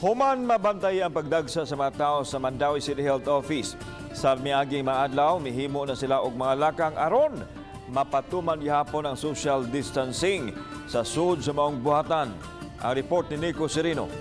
Human mabantay ang pagdagsa sa mga tao sa Mandaue City Health Office. Sa miaging mga adlaw, mihimo na sila og mga lakang aron mapatuman gihapon ang social distancing sa sud sa maong buhatan. Ang report ni Nico Serino.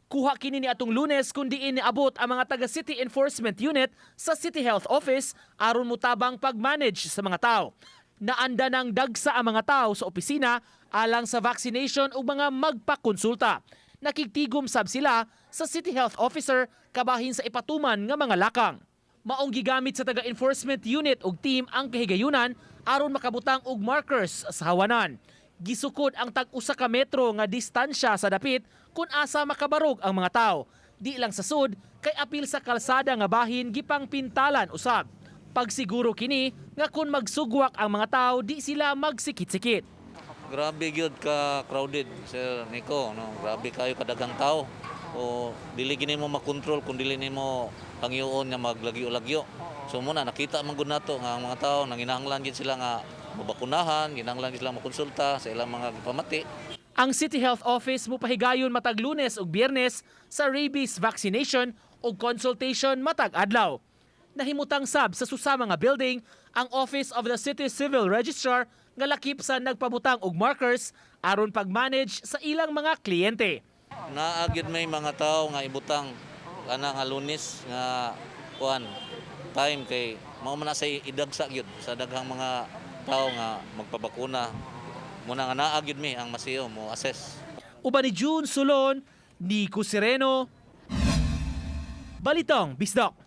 Kuha kini ni atong Lunes kung diin niabot ang mga taga City Enforcement Unit sa City Health Office aron mutabang pag-manage sa mga tao. Naanda ng dagsa ang mga tao sa opisina alang sa vaccination ug mga magpakonsulta. Nakigtigom sab sila sa City Health Officer kabahin sa ipatuman nga mga lakang. Maong gigamit sa taga Enforcement Unit ug team ang kahigayunan aron makabutang og markers sa hawanan. Gisukod ang tag-usa ka metro nga distansya sa dapit kung asa makabarog ang mga tao. Di lang sa sud, kay apil sa kalsada nga bahin gipang pintalan usab. Pagsiguro kini nga kung magsugwak ang mga tao, di sila magsikit-sikit. Grabe gyud ka crowded, Sir Nico, no? Grabe kayo kadaghang tao. O dili gini mo makontrol kung dili nimo pangyoon nga maglagyo-lagyo. So muna nakita man gud nato nga ang mga tao nanginahanglan gid sila nga mabakunahan, ginahanglan gid sila makonsulta sa ilang mga pamati. Ang City Health Office mopahigayon matag Lunes ug Biyernes sa rabies vaccination ug consultation matag adlaw. Nahimutang sab sa susama nga building ang Office of the City Civil Registrar nga lakip sa nagpabutang og markers aron pag-manage sa ilang mga kliyente. Naa gyud may mga tao nga ibutang ana nga Lunes nga kuan time kay mao man na sa idagsa gyud sa daghang mga tao nga magpabakuna. Muna nga naa gyud mi ang masiyo mo assess. Uban ni June Sulon, Nico Sereno, Balitang Bisdak.